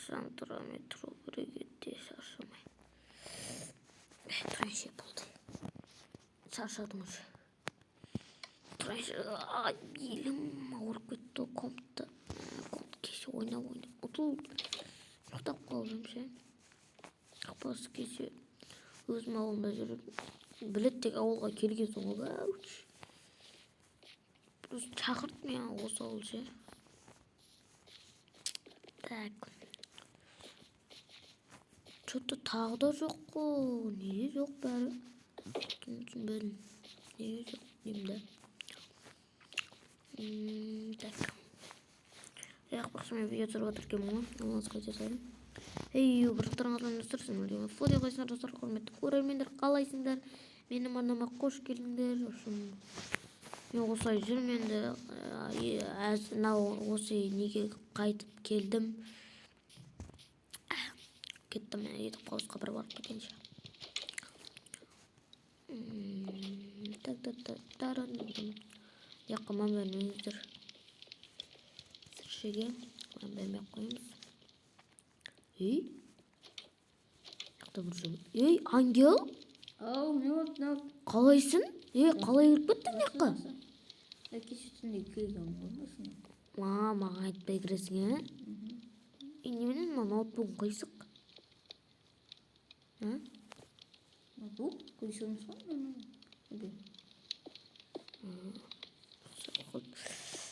Қашан тұрамын мен? Тұру керек еді, шаршамай. Тұрайыншы, болды, шаршадым уже. Тұрайыншы. Ай, белім ауырып кетті. Компты, комп кеше ойнап ойнап ұтылып, ұйықтап қалдым ше. Просто кеше өзім ауылымда жүріп, біледі, тек ауылға келген соң ғой, короче, просто шақырды мені осы ауыл ше. Так, че-то тағы да жоқ қой. Неге жоқ бәрі? Түсінбедім, неге жоқ деймін да. Так, жақпақшы, мен видео түсіріп жатыр екенмін ғой, намаз қайта салайын. Ей, барлықтарыңызға, достар, фото қойсыңдар. Достар, құрметті көрермендер, қалайсыңдар? Менің арнама қош келдіңдер. В общем, мен осылай жүрмін енді. Мынау осы неге қайтып келдім, кеттім мен. Етіп қауызға бір барып кетейінші. Так, так, так, жаққа мән бермеңіздер, сіршеге мән бермей ақ қоямыз. Ей, жақта бір жігіт. Ей, Ангел! Ау, не болды, не болды? Қалайсың? Ей, қалай кіріп кеттің мына жаққа? Кеше түнде келген ғой машина. Ма, маған айтпай кіресің, ә? Ей, немене, мына ноутбугың қисық, а? Ноутбук қисық емес қой, нормально. Неге?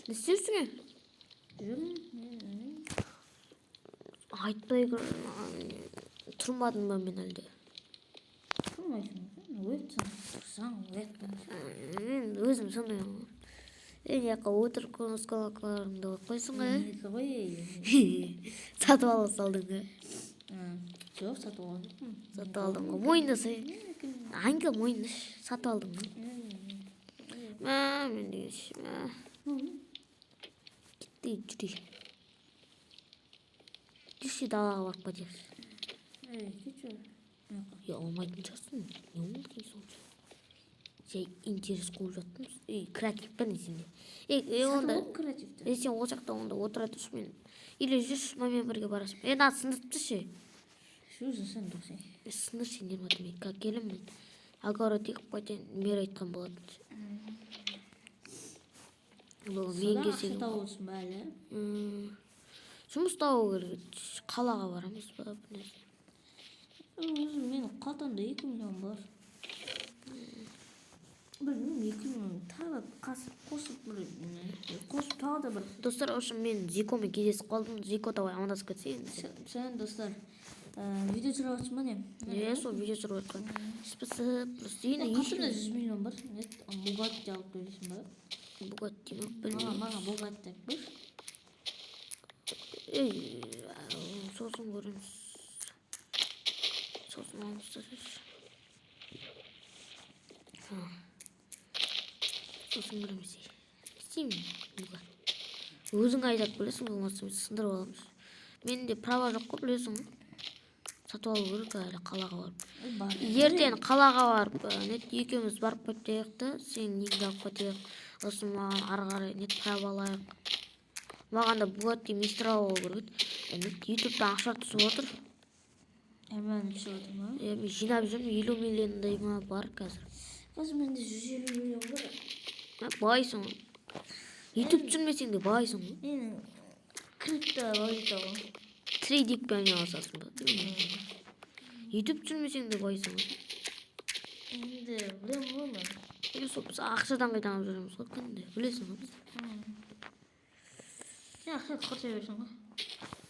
Не істеп жүрсің, е? Жүрмін. Не? Айтпай тұрмадым ба мен әлде? Тұрмайсың ғой сен. Оятсаң, тұрсаң, оятпайсың. Мен өзім сондаймын. Ей, мына жаққа отырып, скалкаларыңды қойып қойсың ғой, Менікі ғой, ей. ә? Сатып ала салдың, ә? Жоқ, сатып алған жоқпын. Сатып алдың ғой, мойындасай. Менікі. Ангел, мойындашы, сатып алдың ғой. Мә, мен деген ше, мә, кетті, жүрейік. Жүрші, далаға барып кетейік. Ей, кетші. Мына жаққа. Е, алмайтын шығарсың. Не болды екен сонша? Жай интерес қуып жаттым. Ей, креатив па, не сенде? Ей, ей, Сатып онда алдым креативті. Ей, сен ол жақта онда отыра тұршы, мен или жүрші, маған бірге барасың. Е, мына сындырып тасташы. Өзің сындыр сен. Е, сындыршы, не бар, мен как келемін, мен огород егіп қайтайын. Мэр айтқан болатын бүгін мен Содан ақша келсем. тауып отырсың ба әлі? Жұмыс табу керек. Қалаға барамыз ба, бір нәрсе. Өзім, менің қалтамда 2 миллион бар. Білмеймін, 2 миллион тағы да қосып, бір қосып, тағы да бір. Достар, в общем, мен Зикомен кездесіп қалдым. Зико, давай амандасып кетсей енді сен. Сен, достар, видео түсіріп жатырсың ба, не? Е, сол видео түсіріп жатқан. Іш пысып просто енді. Қалтамда 100 миллион бар. Не, Бугатти алып бересің ба? Бугатти ма? Маған Білмеймін. Маған Бугатти алып берші. Ей, сосын көреміз, сосын аламыз да. А. Сосын көреміз. Ей, не істеймін? Бугатти өзің айдап келесің, болмаса мен сындырып аламыз. Менде права жоқ қой, білесің ғой. Сатып алу керек әлі қалаға барып. Бар. Ертең қалаға барып, не, екеуміз барып кетейік та, сенің неңді алып кетейік. Сосын маған ары қарай не, права алайық. Маған да Бугатти Мистрал алу керек еді. Не, Ютубтан ақша түсіп отыр. Әмән, түсіп отыр ма? Е, мен жинап жүрмін, 50 миллиондай ма бар қазір. Қазір менде 150 миллион бар. Ә, байсың ғой, Ютуб түсірмесең де байсың ғой. Менің криптовалюта ғой. Трейдингпен айналысасың ба? Ютуб түсірмесең де байсың ғой. Енді білемін ғой мен. Е, сол біз ақшадан қайдан алып жүреміз ғой күнде, білесің ғой біз. Сен ақша құрта бересің ғой.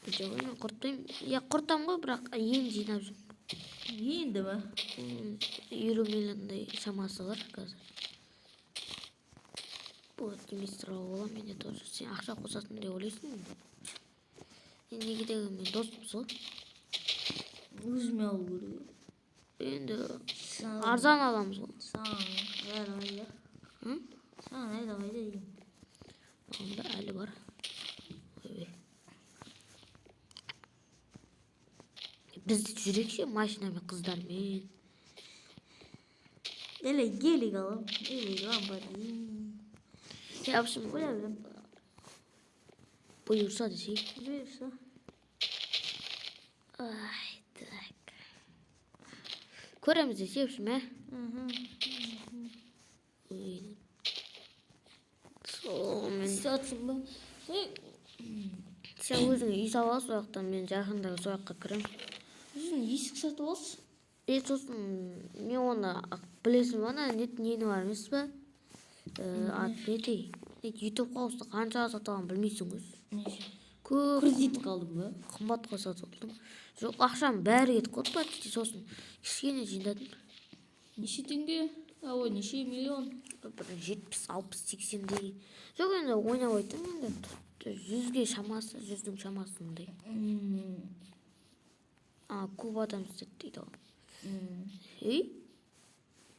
Жоқ, мен құртпаймын. Иә, құртамын ғой, бірақ енді жинап жүрмін. Енді ба? 50 миллиондай шамасы бар қазір. Бугатти Мистрал боламын менде тоже. Сен ақша қосасың деп ойлайсың енді. Неге дегенмен доспыз ғой. Өзіме алу керек. Енді Саған арзан аламыз ғой. Саған әлі қайда? М? Саған әлі қайда деймін. Онда әлі бар. Ойбай, біз де жүрейік ше машинамен, қыздармен. Или гелик аламын, или Ламборгини. В общем, Ойлап жүрмін. Бұйырса десей. Бұйырса. Ай, так, көреміз десе, в общем, ә. Ой, сонымен. Істеп жатсың ба? Ей, Сен өзің үй салып ал сол жақтан, мен жақында сол жаққа кіремін. Өзің есік сатып алшы. Е, сосын мен оны білесің ба, ана не, нені бар емес па? Аты не дей, Ютуб хауста қаншаға сатып алғанын білмейсің ғой. Неше? Көп. Кредит қалдың ба? Қымбатқа сатып алдым. Жоқ, ақшам бәрі кетіп қалды почти, сосын кішкене жинадым. Неше теңге? А, ой, неше миллион? Бір 70, 60, 80-дей. Жоқ, енді ойнап айттым, енді 100-ге шамасы, 100-дің шамасындай. А, көп адам істеді дейді ғой. Ей,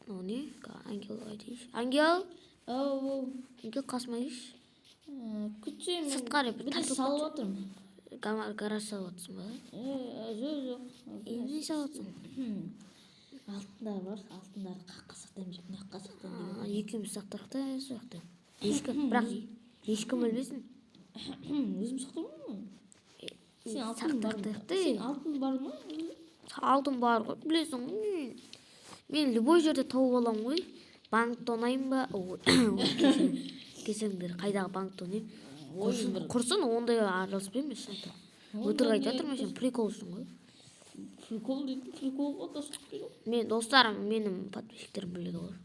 мынау не? Ангел, айтайыншы, Ангел. Ау. Ангел, қасыма келші. Күтсем. Сыртқа қарай бір бір тартылып. Салып жатырмын. Гараж салып жатырсың ба? Жоқ. Е, не салып жатырсың? Алтындар бар, алтындарды қаққа сақтаймын деп, мына жаққа сақтаймын А, екеуміз сақтайық та сол жақта, ешкім, бірақ ешкім білмесін. Деген. Өзім сақтаймын. Сен алтын бар ма? Сақтайық та. Сен алтын бар ма? Алтын бар ғой, білесің ғой, мен любой жерде тауып аламын ғой. Банк тонайын ба? Ой, кешіріңдер, қайдағы банк тонаймын? Құрсын, құрсын, ондай араласпаймын мен, шын айтамын. Өтірік айтып жатырмын мен, сен прикол үшін ғой. Прикол дейтін прикол ғой, дос. Мен достарым, менің подписчиктерім біледі ғой.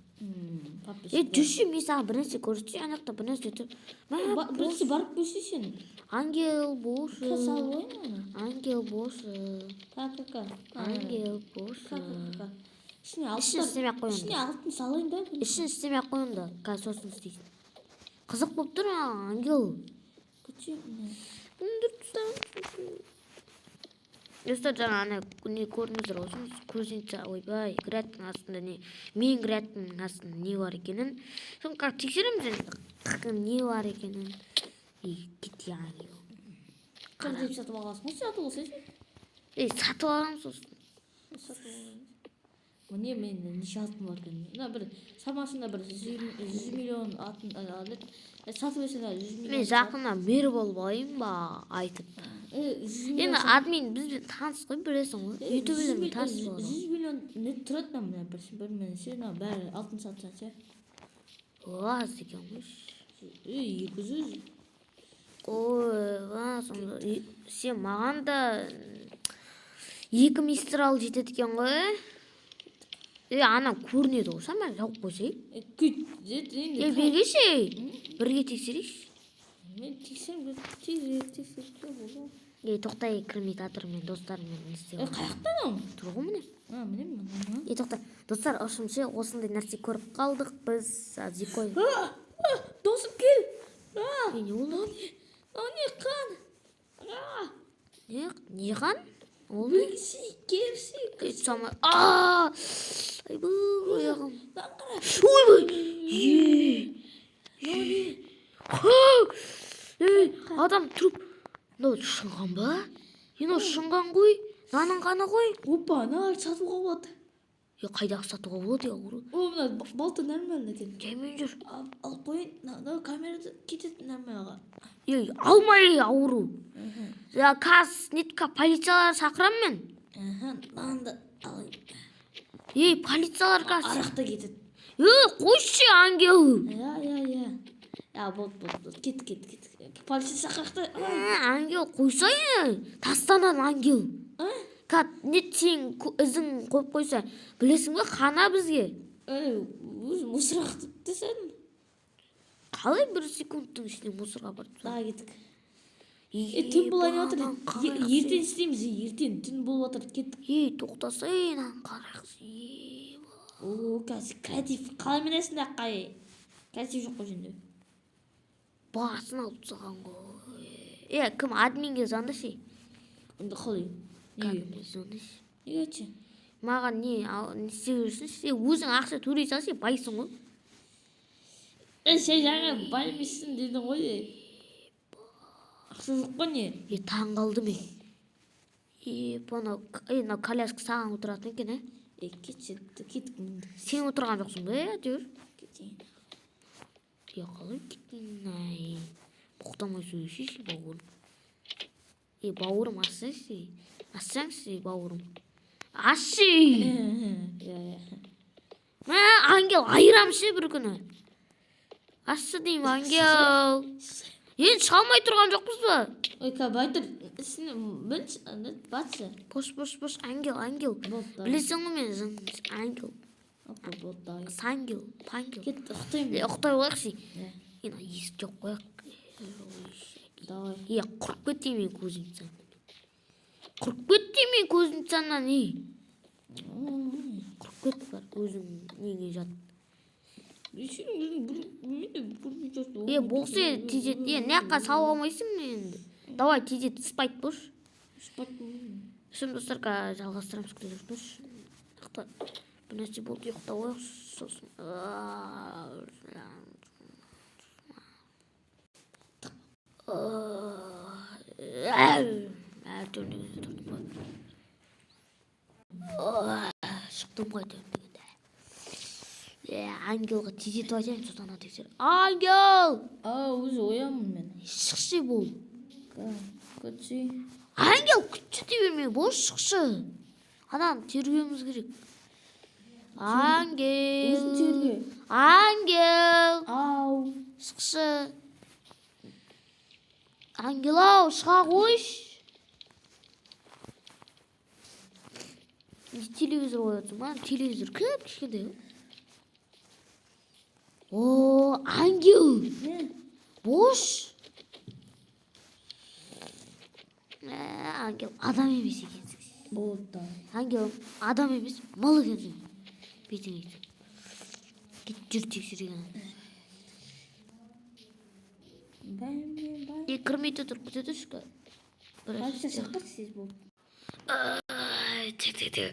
Е, жүрші, мен саған бір нәрсе көрсетейін, ана жақта бір нәрсе тұр. Мә, Бірінші барып көрсе сен. Ангел, болшы. Ка, салып алайын оны. Ангел, болшы. Ка, ка, ка. Ангел, болшы. Ка, ка, ка. Ішіне Ішін алтын. істемей ақ қой онда. Ішіне алтын салайын да. Ішін істемей ақ қой онда, қазір сосын істейсің. Қызық болып тұр маған, Ангел. Күтсем. Достар, жаңа ана не көрдіңіздер ғой, кузница, ойбай, грядканың астында не, мен грядканың астында не бар екенін соны как тексереміз енді, не бар екенін. И кет, Ангел. Қыр деп сатып алғансың ғой, сатып алсайшы. Ей, сатып аламын сосын. Сатып алғансың. Міне, мен неше алтын бар екен. Мына бір шамасында бір 100 миллион алтын сатып алсаң, 100 миллион. Мен жақында мэр болып алайын ба, айтып. 100 миллион. Енді админ бізбен таныс қой, білесің ғой, ютуберлермен таныс болады. 100 миллион не тұрады мына бір мен ше, мына бәрі алтын сатсаң ше. Аз екен ғой. 200. Ой, сонда сен маған да екі мистрал жетеді екен ғой. Е, ана көрінеді ғой, шамалы жауып қойсай. Күт енді. Е, бергеші, бірге тексерейікші. Мен тексеріп, тезірек тексеріп болды. Е, тоқтай, кірмей жатыр, мен достарыммен не істеп Қаяқтан ол? Тұр ғой, міне. А, міне, міне. Е, тоқта, достар, ошымше осындай нәрсе көріп қалдық біз зикой. Досым, кел. Е, не болды? Мынау не, қан? Не, не қан ол, не? Келші. Е, түсе а, айбу, аяғым. Мынаны қара. Ойбай, е, ей, адам труп, мынау шынған ба? Е, мынау шынған ғой, мынаның қаны ғой. Опа, мыналарды сатуға болады. Е, қайдағы сатуға болады, е, ауру? О, мына балта нормально екен. Жаймен жүр. Алып қояйын, мына камерада кетеді нормальға. Ей, алмай, ауру. Я қазір нетка полициялар шақырамын мен. Аха, мынаны да алайын. Ей, полициялар қазір. Арақ та кетеді. Е, қойшы, Ангел. Иә, иә, иә, иә, болды, болды, болды, кет, кет, кет, полиция шақырды. Ә, Ангел, қойсай, тастанады, Ангел. Кат не, сен ізің қойып қойса, білесің бе, хана бізге. Ей, өзім мусорға тастадым. Қалай бір секундтың ішінде мусорға барып? Давай, кеттік. Е, түн болайын жатыр. Ертең істейміз, ертең түн болып жатыр, кеттік. Ей, тоқтасай, мынаны қарақшы. Е. О, қазір креатив қалай мінесің да, қай креатив жоқ қой сенде. Басын алып тастаған ғой. Е, кім, админге звондашы. Енді қалай, неге? Админге звондашы. Неге, айтшы. Маған не, не істеп жүрсің сен? Өзің ақша төлей салсай, байсың ғой. Е, сен жаңа бай емессің дедің ғой. Е, ақша жоқ қой, не? Е, таң қалдым. Е, е, мынау, е, мынау коляска саған отыратын екен, ә? Е, кетші, кеттік, міндік. Сен отырған жоқсың ба, әйтеуір? Кетейін. Е, қалай кеттің? Ай, боқтамай сөйлесейші, бауырым. Е, бауырым, ашсаңшы, ашсаңшы, бауырым, ашшы. Иә, иә. Мә, ангел, айырамын ше бір күні. Ашшы деймін, ангел. Енді шыға алмай тұрған жоқпыз ба? Ой, байтыр, ісіне мінші, батшы. Бош, бош, бош, ангел, ангел. Болды. Білесің ғой, мен жын ангел. Опа, болды. Сангел, пангел. Кет, ұйықтаймын. Е, ұйықтай қояйықшы. Иә. Енді есік жауып қояйық. Давай. Е, құрып кетті мен көзімді. Құрып кетті мен көзімді, ей. Құрып кетті, бар, өзің неге жат. Сен өзің білмейді, бір. Е, болса, тездет. Е, мына жаққа салып алмайсың ба енді? Давай, тездет, спать болшы. Спать. Сосын, достар, қазір жалғастырамыз, күте тұрыңызшы. Мына бір нәрсе болды, ұйықтап қояйық сосын. Әйтеуір дегенде тұрдым ғой. Шықтым ғой әйтеуір дегенде. Е, ангелға тездетіп айтайын, сосын ана тексер. Ангел! А, өзі оянмын мен. Шықшы, бол. Күтші. Ангел, күтші дей берме, бол, шықшы. Ананы тергеуіміз керек. Ангел. Өзің терге. Ангел. Ау. Шықшы. Ангел ау, шыға қойшы. Не, телевизор қойып отырсың ба? Телевизор кіп кішкентай ғой. О, ангел. Не? Бош. Ә, ангел, адам емес екенсің. Болды. Ангел, адам емес, мал екенсің. Бетіңе айтсам. Кет, жүр, тексерейік. Бай, бай. Е, кірмей тұр, күте тұршы. Бір Полиция шақыр, сіз болды. Ай, так, так, так.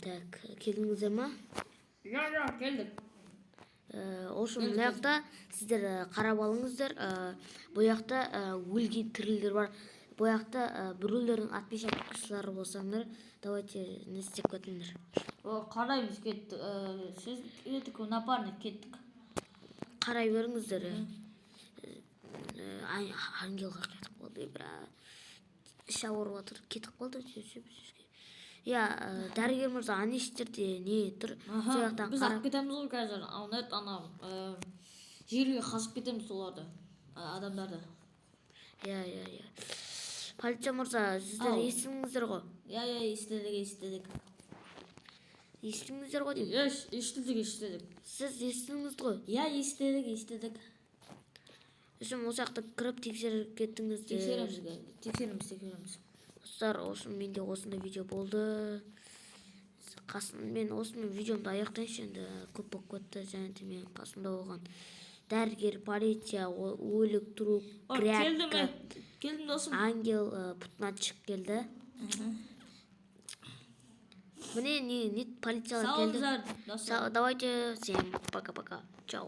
Так, келдіңіздер ма? Иә, келдік. Осы мына жақта сіздер қарап алыңыздар. Бұл жақта өлген тірілер бар. Бұл жақта біреулердің отпечаткалары болсаңдар, давайте не істеп кетіңдер. О, қараймыз, кеттік. Сіз кеттік, напарник, кеттік. Қарай беріңіздер. Ангелға кетіп қалды, бірақ іш ауырып жатыр, кетіп қалды. Иә, дәрігер мырза, ана жерде не тұр, сол жақтан Біз қарап. алып кетеміз ғой қазір. Ана ана жерге қазып кетеміз соларды. Адамдарды. Иә, полиция мырза, сіздер Ау. естідіңіздер ғой? Иә, естідік, естідік. Естідіңіздер ғой деймін. Иә, естідік, естідік. Сіз естідіңіз ғой? Иә, естідік, естідік. Сосын осы жақта кіріп тексеріп кеттіңіздер. Тексереміз, тексереміз, тексереміз. Достар, осы менде осындай видео болды. Қасым, мен осымен видеомды аяқтайыншы, енді көп болып кетті. Және де менің қасымда болған дәрігер, полиция, өлік, труп, О, келдім, грядка, мен. Келдім, досым. ангел пұтынан шығып келді. Міне, не, не, полициялар Сау келді. болыңыздар, достар. Давайте, всем пока пока, чао.